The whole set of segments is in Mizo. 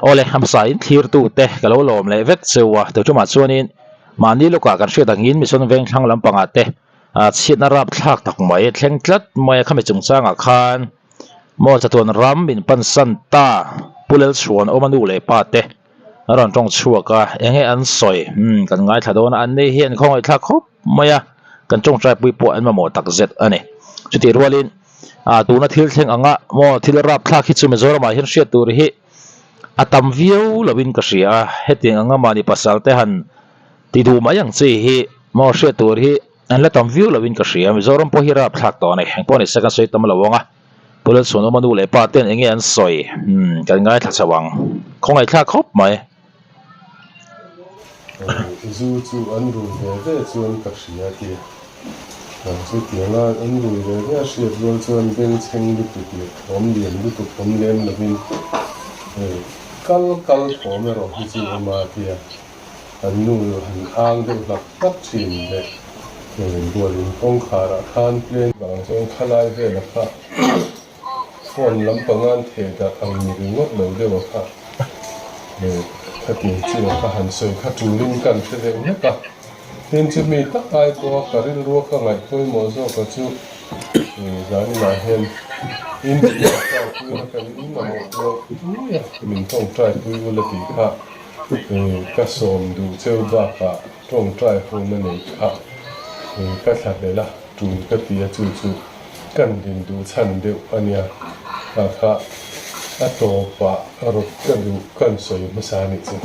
Awle, a hmasa in thlirtu te ka lo lawm leh vek cheu a, tuṭumah chuanin mahni lawkah kan hriat angin Mission Vengthlang lampangah te chhiatna rapthlak tak mai thleng tlat mai a, khami chungchangah khan maw chatuan ram min pansan ta Pu Lalchhuan awma nu leh pa te a rawn tawng chhuak a, enge an sawi? Umm kan ngaithla dawn a, an ni hian khawngaihthlak khawp mai a, kan tawngtaipui pawh an mamawh tak zet a ni. Chutih rualin ah tuna thil thleng anga maw thil rapthlak hi chu Mizoramah hian hriat tur hi a tam viau lovin ka hria a, hetiang anga mahni pasal te han ti duh mai ang chi hi maw hriat tur hi an la tam viau lovin ka hria, Mizoram pawh hi rapthlak tawh a ni, engpawh ni se kan sawi tam lo ang a. Pu Lalchhuanawma nu leh pa ten enge an sawi? Umm, kan ngaithla chho ang. Khawngaihthlak khawp mai. Zu chu an rui ve ve chuan ka hria tia. Chutianga an rui ve ve a hriat rual chuan bengchheng lutuk leh thawm lian lutuk awm lem lovin kal kal thawm erawh hi chu awm a tia. An nu han ang deuh hlak hlak thin leh bualin kawngkharah khan plane vang chuan khalai vela kha phone lampangan theh darh ang ni ringawt lo deuh a kha khatiang chi a kha han sawi kha tulin kan hre deuh hlek a. Tin chumi tak ai pawha ka rilrua ka ngaih pawimawh zawka chu zaninah hian in tawngtaipui na kan in mamawh ngawih ngawih a, min tawngtaipui ula tih kha ka sawm duh cheu bakah tawngtai hun a nei kha ka thla hlel a, tul ka ti a chu chu kan din duh chhan deuh a nia, kha kha a tawpah rawt ka duh kan sawi hmasa a nih chu.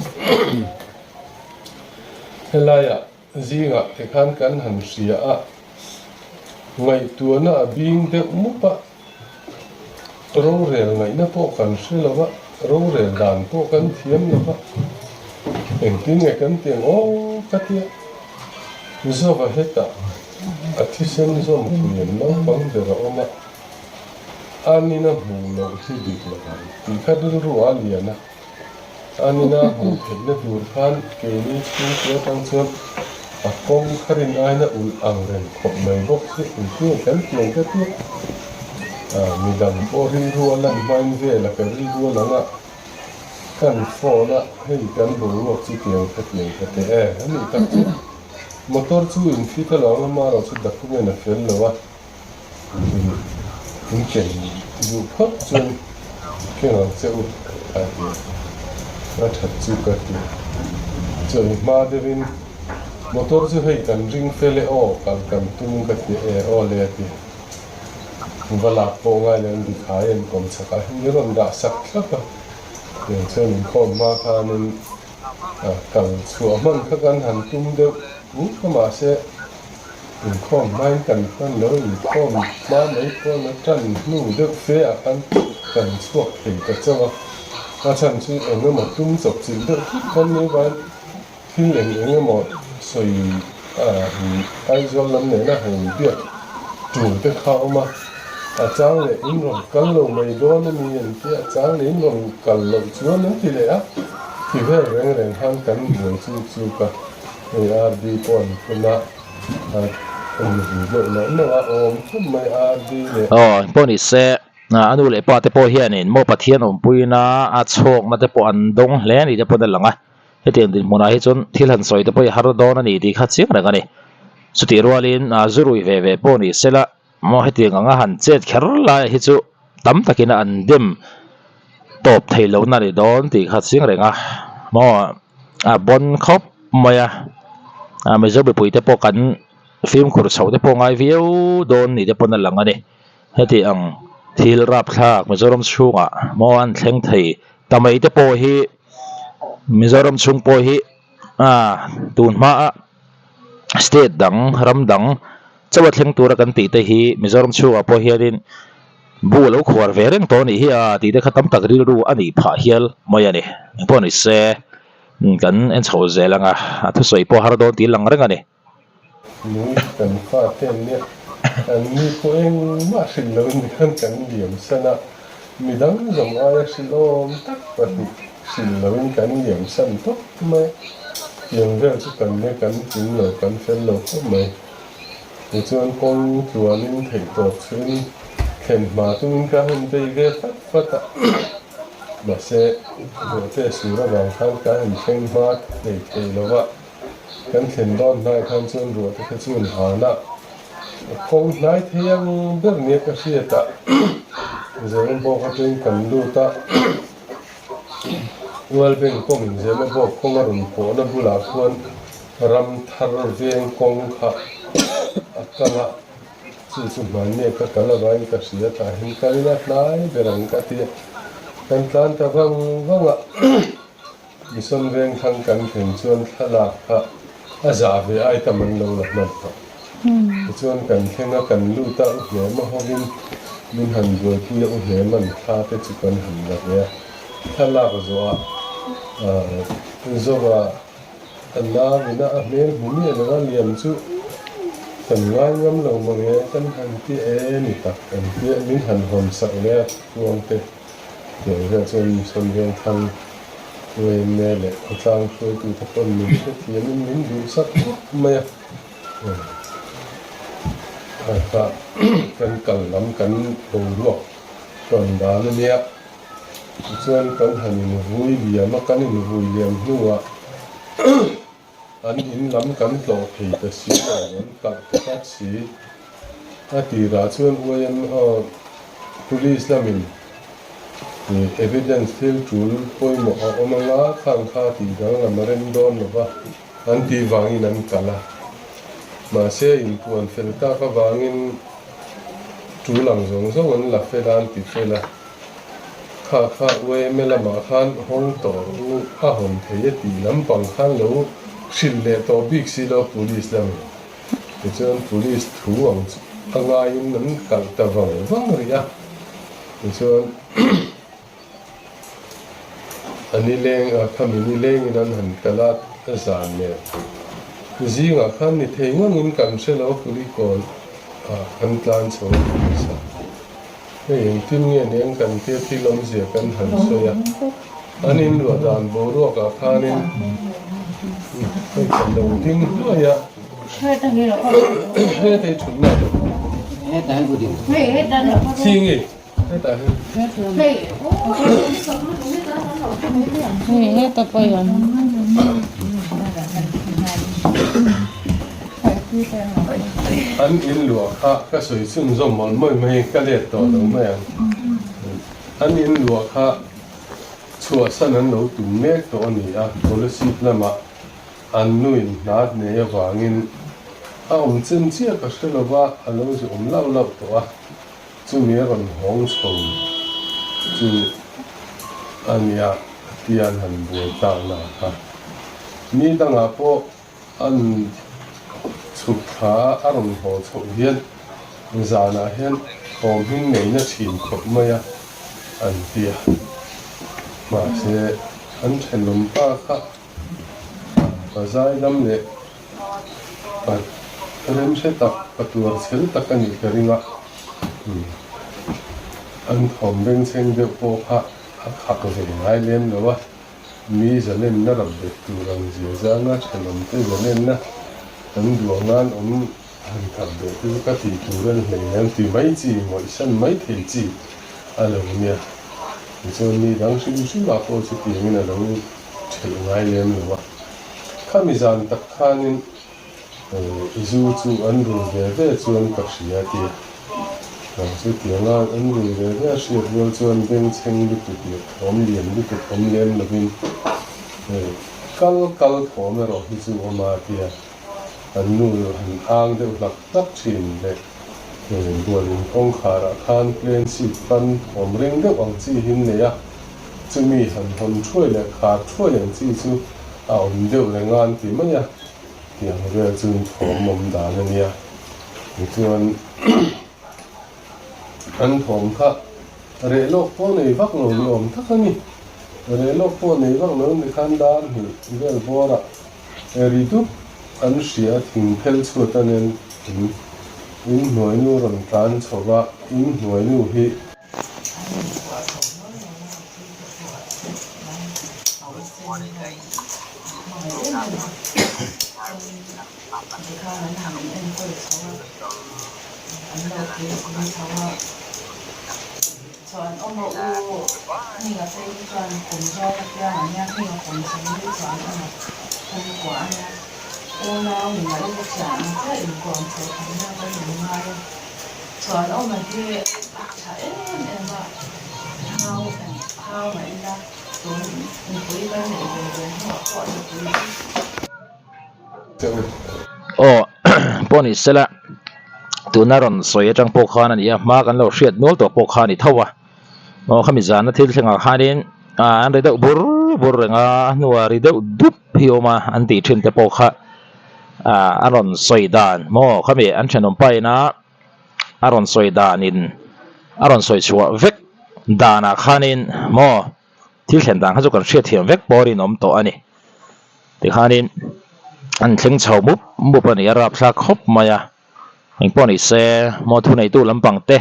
Helaiah zingah te khan kan han hria a, ngaihtuahna a bing deuh mup a, rorel ngaihna pawh kan hre lo va, rorel dan pawh kan thiam lo va, engtin nge kan ti ang aw ka tia, Zova hetah a thisen zawm pui an naupang ber a awm a, anina hmuh loh hi dik lo ang tih kha rilru a lian a. Anina hmuh theihna tur khan keini chhungkua atang chuan a kawng kha rin aina ulh ang reng khawp mai bawk chu engtinge kan tiang ka tia. Midang pawh rilru a lan hmain vel a ka rilru a lang a, kan phone a hei kan boruak chu tiang kha tiang kha teh e a nih tak chu. Motor chu in fit alawm a marawh chu document a fel lo a. In ken duh phawt chuan keng ang che u a ti a, a that chu ka ti. Chuan hma deuhin motor chu hei kan ring fel e aw kal kan tum ka ti e aw le a ti. Va lak pawh ngai lo in bikhai an kawm chak a, min rawn dah sak thlap a, tiang chuan inkhawm hma khanin kal chhuah hman kha kan han tum deuh uk a mahse Inkhawm hmain kan hman lo, inkhawm hma mai pawn a tan hnu deuh fe ah khan kan chhuak thei ta chauh a, a chhan chu eng emaw tum chawp chilh deuh thut khan ni vain thil eng eng emaw sawi a Aizawl lam nena han inbiak tul te kha a awm a, a chang leh in rawn kal lo mai dawn a ni an ti a, a chang leh in rawn kal loh chuan an ti leh a, ti vel reng reng khan kan buai chu chuk a. Hei RD pawh an phun a, an ri deuh nauh nauh a, awm khawp mai RD leh. Aw, pawh ni se, a nu leh pa te pawh hianin maw Pathian awmpuina a chhawkna te pawh an dawng hle a ni te pawn a lang a, hetiang dinhmunah hi chuan thil han sawi te pawh hi har dawn a ni tih kha chiang reng a ni. Chutih rualin zu rui ve ve pawh ni sela maw hetiang anga han chet kher lai hi chu tam takin an dem tawp theih lohna a ni dawn tih kha chiang reng a, maw. A bawn khawp mai a, a Mizo mipui te pawh kan fimkhur chho te pawh ngai viau dawn ni te pawn a lang a ni. Heti ang thil rapthlak Mizoram chhungah maw an thleng thei ta mai te pawh hi Mizoram chhung pawh hi a tun hmaa state dang ram dang chauh a thleng tura kan tih te hi Mizoram chhungah pawh hianin Bu lo khuar ve reng tawh anih hi a tih te kha tam tak rilru a nih phah hial mai a ni. Engpawh ni se kan en chho zel ang a, a thusawi pawh har dawn tih lang reng a ni. Nui kan fa te an nia, an ni pawh engmah hrilh lo in khan kan liam san a, midang zawng aia hrilhawm tak pahnih hrilh lo in kan liam san tawp mai. Tiang vel chu kan nia kan tling lo kan fel lo khawp mai. Tichuan kawng tluanin theihtawp chhuin thlen hma tumin ka han bei ve fat fat a. Mahse, ruahte sur avang khan kan han thleng hma thei thei lo va, kan thlen dawn hnai khan chuan ruahte kha chu an han a, kawng hnai thei ang ber nia ka hriat a, Zemabawk atangin kan lut a, Ualbeng kawngin Zemabawk kawng a rawn pawhna bulah khuan ram thar veng kawng kha a kal a. Chu chu hmannia ka kal avangin ka hria tah hian kal ila hnai ber ang ka ti a, kan tlan ta vang vang a, Mission veng thlang kan thlen chuan thlalak kha a zah ve ai tam an lo la hman tawh. Tichuan kan thleng a, kan lut a, u hlema hovin min han buaipui a, u hlema'n thla te chu kan han la ve a, thlalak zawhah Zova A nauina a hmel hmu miah lo a liam chu kan ngai ngam lo mange kan han ti e ni tak kan ti a, min han hawn sak leh a kuang te tiang vel chuan Mission Vengthlang yma leh khawtlang hruaitu te pawn min hrethiamin min duhsak khawp mai a, kha kan kal lam kan boruak tawn dan a nia. Tichuan kan han invui liam a, kan invui liam hnuah an in lam kan tlawh thei ta si lo, an kalh ta tlat si. A tirah chuan YMO Police lamin evidence thil tul pawimawh a awm anga khang kha tih danglam a rem dawn lo va, an tih vangin an kalh a. Mahse inpuan fel tak avangin tul ang zawng zawng an la fel a, an ti fel a. Kha kha UAMA lamah khan hawng tawh u a hawn thei a tih lampang khan lo hrilh leh tawh bik si lo police lamin. Tichuan police thu ang chu a ngaiin an kalh ta vang vang rih a. Tichuan a nileng a khami nilengin an han kal a zan nen zingah khan ni thei ngangin kan hre lo kulikawn ah an tlan chho a ti nasa. Hei engtin nge nen kan tia thil awmzia kan han sawi a, an inluah dan boruakah khanin hei kan lo ding hluai a, hetei thutna Chhingi hetah hian. An in luah kha ka sawi chhunzawm mawlh mawlh mai ka let tawh lo mai ang. An in luah kha chhuahsan an lo tum mek tawh a ni a, Kolasib lamah an nuin hna nei avangin a awm chen chiah ka hre lova a lo zu awm lauh lauh tawh a, chumi a rawn hawng chho chu a nia tia an han buai takna kha. Ni dangah pawh An chhuk thla a rawn haw chhoh hian zanah hian thawm hming neihna thin khawp mai a an ti a. Mahse, an thenawm pa kha pa zaidam leh pa remhre tak, pa tuar chhel tak a nih ka ring a. An thawm bengchheng deuh pawh kha a khak ve ngai lem lo a. Mi zalenna rap bet tur ang zia zanga thenawmte zalenna kan duh angan awm han kap beh te chu ka tih tur an hlei ang ti mai chi, ngawihsan mai thei chi a lo nia. Tichuan mi dang hrim hrimah pawh chutiangin a lo thelh ngai lem lo a. Khami zan tak khanin Zu chu an rui ve ve chuan ka hria a ti a. Chutianga an rui ve ve a hriat rual chuan bengchheng lutuk leh thawm lian lutuk awm lem lovin kal kal thawm erawh hi chu awm a ti a. An nu han ang deuh hlak hlak thin leh bualin kawngkharah khan plane seat pan thawm ring deuh ang chi hi an nei a. Chumi han hawn thuai leh khar thuai ang chi chu a awm deuh reng a an ti mai a. Tiang vel chu thawm awm dan a nia. Tichuan an thawm kha reh lawk pawh nei vak lo ni awm tak a ni. Reh lawk pawh nei vak lo ni khan dar hnih vel bawrah ri dup an hria thing phel chhuat a nen in inhnuainu rawn tlan chho va, inhnuainu hi. Chuan awm a u Hminga phei hi chuan kum zawng a piang a nia, Hminga kum sawmli chuan awm a chhungkua a nia. Unau ni mah ila thian ang chiah inkuam chho thei nia kan in ngai a. Chuan awm a hi a tha em em a, hau hau mah ila tun nupui kan neih ve ve hnuah pawh nupui hi. Aw pawh ni sela tuna rawn sawi atang pawh khan a ni a hma kan lo hriat nual tawh pawh kha a ni tho a aw khami zana thil thlengah khanin ah an ri deuh bur bur reng a a hnuah ri deuh dup hi a awm a an tih thin te pawh kha ah a rawn sawi dan maw khami an thenawm pa ina a rawn sawi danin a rawn sawi chhuah vek danah khanin maw. Thil thlen dan kha chu kan hriatthiam vek pawh rinawm tawh a ni. Tikhanin an thleng chho mup mup a ni a, rapthlak khawp mai a. Engpawh ni se, maw thuneitu lampang te,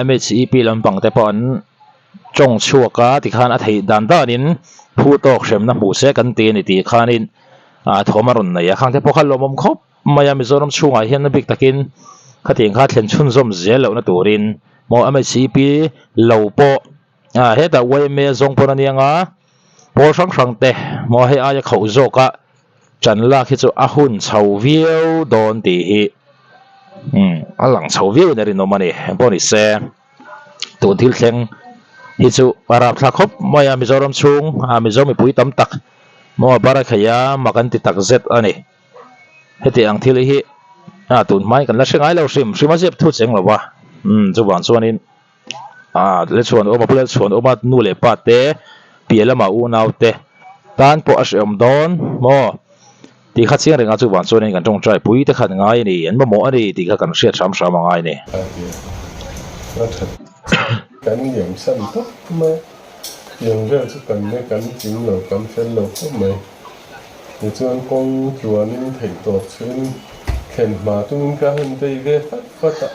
MHEP lampang te pawh an tawng chhuak a, tikhan a theih dan danin phu tawk hremna hmuh se kan ti a ni tih khanin thawm a rawn nei a. Khangte pawh kha lawmawm khawp mai a, Mizoram chhungah hian a bik takin khatiang kha thlen chhunzawm zel lohna turin maw MHEP lo pawh Ah hetah yma zawng pawn a nia nga pawl hrang hrang te maw hei aia khauh zawk a ṭan lak hi chu a hun chho viau dawn tih hi umm a lang chho viau in a rinawm a ni engpawh ni se tun thil thleng hi chu a rapthlak khawp mai a Mizoram chhung ah Mizo mipui tam tak maw barakheih a mak an ti tak zet a ni heti ang thil hi ah tun hmain kan la hre ngai lo hrim hrim a zep thu cheng lo va umm chuvang chuanin. Ah le chhuan awm a pu Lalchhuan awm a nu leh pa te piah lamah unau te tan pawh a hrehawm dawn maw tih kha chiang reng a chuvang chuanin kan tawngtai pui te khan ngai a ni an mamawh a ni tih kha kan hriat hram hram a ngai a ni. A that kan liam san tawp mai tiang vel chu kan ne kan tling lo kan fel lo khawp mai tichuan kawng tluanin theih tawp chhuin thlen hma tumin ka han bei ve fat fat a.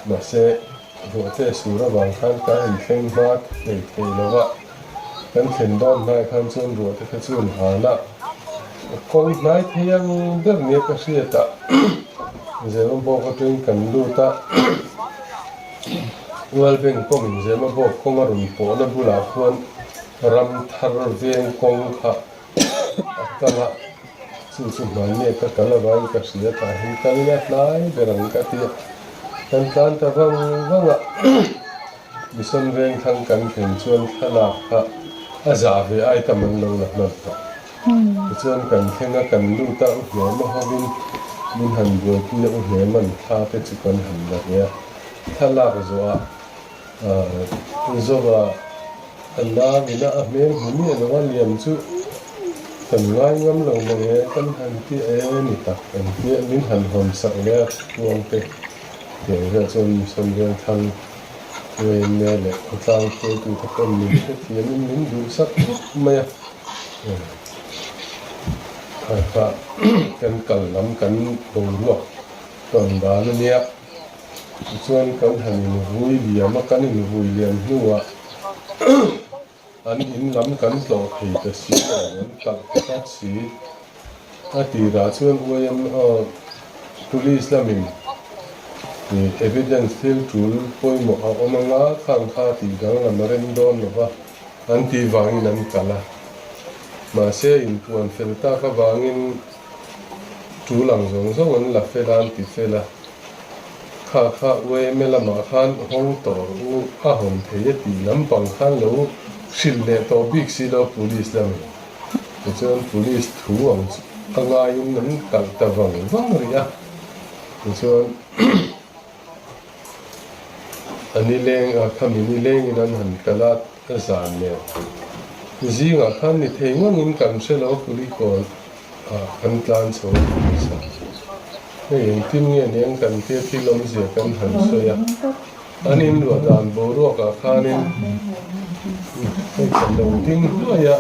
Mahse, ruahte sur avang khan ka inthleng hma thei thei lo va, kan thlen dawn hnai khan chuan ruahte kha chuan han a kawng hnai thei ang ber nia ka hriat a, Zemabawk atangin kan lut a, World Bank pawhin Zemabawk kawng a rawn pawhna bulah khuan ram thar veng kawng kha A kal a, chu chu hmanni ka kal avangin ka hria tah hian kal ila tlai ber ang ka ti a, kan tlan ta vang vang a, Mission veng thlang kan thlen chuan thlalak kha a zah ve ai tam an lo la hman tawh. Tichuan kan thleng a, kan lut a, u hlema hovin min han buaipui a, u hlema'n thla te chu kan han la ve a, thlalak zawhah Zova a nangin a a hmel hmu miah lo a liam chu kan ngai ngam lo mang e, kan han ti e ni tak an ti a, min han hawn sak leh a kuang te tiang vel chuan Mission Vengthlang Wayne leh khawtlang hruaitute pawn min hrethiamin min duhsak khawp mai a, kha kha kan kal lam kan boruak tawn dan a nia. Tichuan kan han invui liam a, kan invui liam hnuah an in lam kan tlawh thei ta si lo, an kalh ta tlat si. A tirah chuan YMO Police lamin evidence thil tul pawimawh a awm anga khang kha tih danglam a rem dawn lo va, an tih vangin an kalh a. Mahse inpuan fel tak avangin tul ang zawng zawng an la fel a, an ti fel a. Kha kha UMA lamah khan hawng tawh rawh u, a hawn thei a tih lampang khan lo hrilh leh tawh bik si lo Police lamin. Tichuan Police thu ang chu a ngaiin an kalh ta vang vang rih a. Tichuan a nileng a khami nilengin an han kalh a, a zan nen. Zingah khan ni thei ngawngin kan hre lo Kulikawn. Ah kan tlan chho a ni nasa. Hei engtin nge niang kan tia thil awmzia kan han sawi a, an inluah dan boruak ah khanin hei kan lo ding hluai a,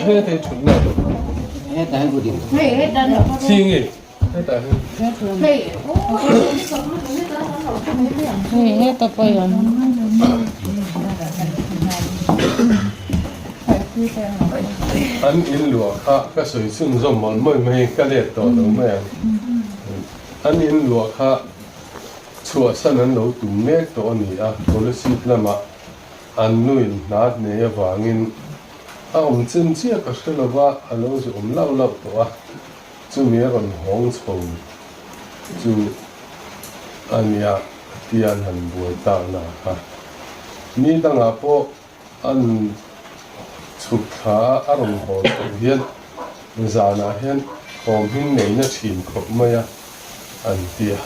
hetei thutna a lo ching i hetah hian. An in luah kha ka sawi chhunzawm mawlh mawlh mai ka let tawh lo mai ang. An in luah kha. Chhuahsan an lo tum mek tawh a ni a, Kolasib lamah an nuin hna nei avangin a awm chen chiah ka hre lova, a lo zu awm lauh lauh tawh a, chumi a rawn hawng chho chu a nia tia an han buai tak na kha. Ni dangah pawh An chhuk thla a rawn haw chhoh hian zanah hian thawm hming neihna thin khawp mai a an ti a.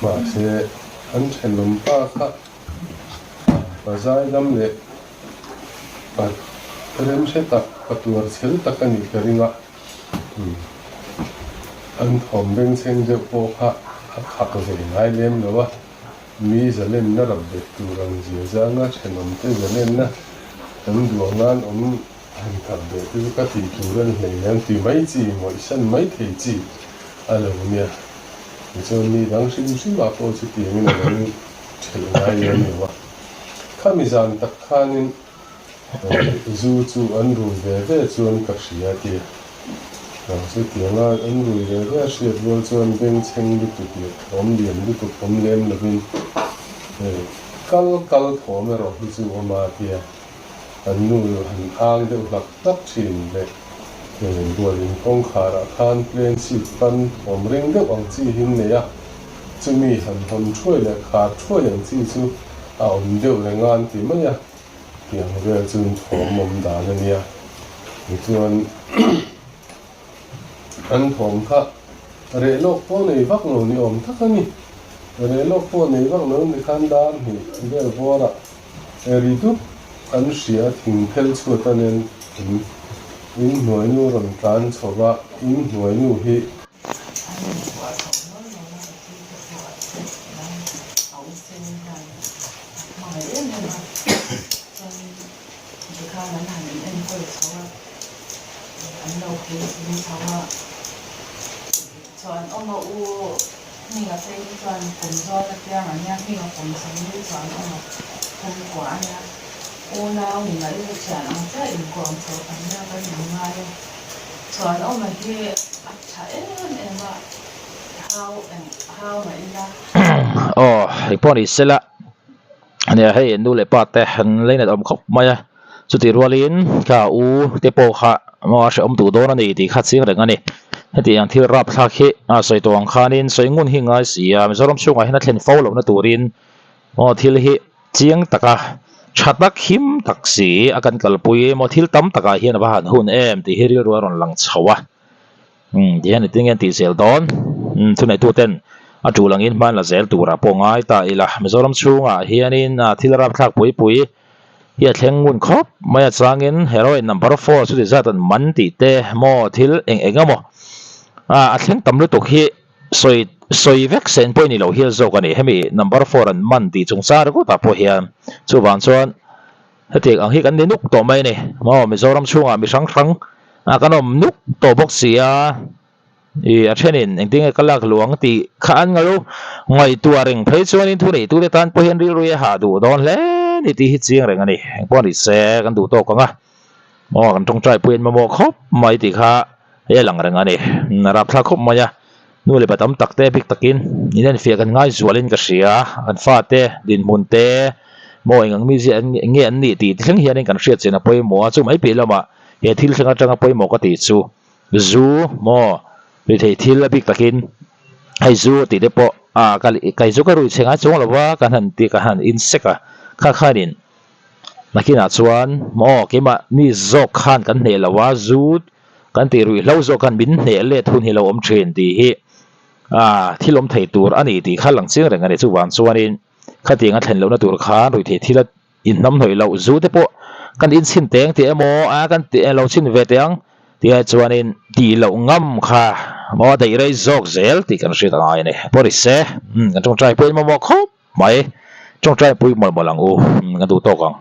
Mahse, an thenawm pa kha pa zaidam leh pa remhre tak, pa tuar chhel tak a nih ka ring a. An thawm bengchheng deuh pawh kha a khak ve ngai lem lo a. Mi zalenna rap bet tur ang zia zanga thenawmte zalenna kan duanga'n awm han khat beh te chu ka tih tur a ni hleinem ti mai chi, ngawihsan mai thei chi a lo nia. Tichuan mi dang hrim hrimah pawh chutiangin a lo thelh ngai lem lo a. Khami zan tak khanin Zu chu an rui ve ve chuan ka hria a ti a. Chutianga an rui ve ve a hriat rual chuan bengchheng lutuk leh thawm lian lutuk awm lem lovin kal kal thawm erawh hi chu awm a ti a. An nu han ang deuh hlak hlak thin leh bualin kawngkharah khan plane seat pan thawm ring deuh ang chi hi an nei a. Chumi han hawn thuai leh khar thuai ang chi chu a awm deuh reng a an ti mai a. Tiang vel chu in thawm awm dan a nia. Tichuan an thawm kha reh lawk pawh nei vak lo ni awm tak a ni. Reh lawk pawh nei vak lo ni khan dar hnih vel bawrah ri dup an hria thing phel chhuat a nen in inhnuainu rawn tlan chho va, inhnuainu hi. An inkuah chho nawl nawl a, Pathian te pawh a dang a u sen hian hmangaih em em a, chuan tikhan an han in enkawl chho a, an lo puitling chho a, chuan awm a u Hminga phei hi chuan kum zawn apiang an nia, Hminga kum 40 chuan awm a kum kua a nia, unau ni mai chu thian ang chiah inkuam chho kan nia kan inngai a, chuan awm a hi a tha em em a, hau eng hau mah ila. Aw, hei pawh ni sela. Nia hei nu leh pa te an lei nat awm khawp mai a, chutih rualin ka u te pawh kha maw a hrehawm duh dawn a ni tih kha chiang reng a ni. Hetiang thil rapthlak hi a sawi tawh ang khanin sawi ngun hi ngai si a, Mizoram chhungah hian a thlen fo lohna turin maw thil hi chiang taka tha tak him tak si a kan kalpui maw thil tam takah hian a va han hun em tih hi rilru a rawn lang chho a. Umm tihian engtin nge an tih zel dawn? Umm thuneituten a tul angin hman la zel turah pawh ngai ta ila. Mizoram chhungah hianin thil rapthlak pui pui hi a thleng ngun khawp mai a changin heroin number four chuti zat an man tih te maw thil eng eng emaw a thleng tam lutuk hi sawi sawi vek sen pawh i ni lo hial zawk a ni. Hemi number four an man tih chungchang ringawtah pawh hian chuvang chuan Hetiang ang hi kan ni nuk tawh mai a ni. Maw Mizoram chhungah mi hrang hrang ah kan awm nuk tawh bawk si a, ih a thenin engtin nge ka lak luang tih kha an ngalo ngaihtuah reng phei chuanin thu neitute tan pawh hian rilru hi a hah duh dawn hle ni tih hi chiang reng a ni. Engpawh a ni se kan duh tawk ang a, maw kan tawngtai pawhin mamawh khawp mai tih kha hei a lang reng a ni. A rapthlak khawp mai a, nu leh pa tam tak te bik takin in enfiah kan ngai zualin ka hria, kan fate dinhmun te maw eng ang mi zia nge an nih tih thleng hianin kan hriat chian a pawimawh a, chu mai piah lamah he thil thleng atanga pawimawh ka tih chu zu maw ri theih thil a bik takin hei zu tih te pawh ah ka kai zu ka rui chhe ngai chuang lo va kan han tih ka han insek a kha khanin nakinah chuan maw keimah mi zawk khan kan hneh lo a zu Kan tih ruih hlo zawk khan min hneh let hun hi lo awm thin tih hi ah thil awm thei tur a ni tih kha lang chiang reng a ni. Chuvang chuanin khatiang a thlen lohna tur khan ruih theih thil a inhnam hnawih loh zu te pawh kan inchhin teng teh emaw a kan lo chhin ve teh ang tih ai chuanin tih loh ngam kha maw a daih rei zawk zel tih kan hriat a ngai a ni. Pawh ni se kan tawngtai pawhin mamawh khawp mai tawngtai pui mawlh mawlh ang u kan duh tawk ang.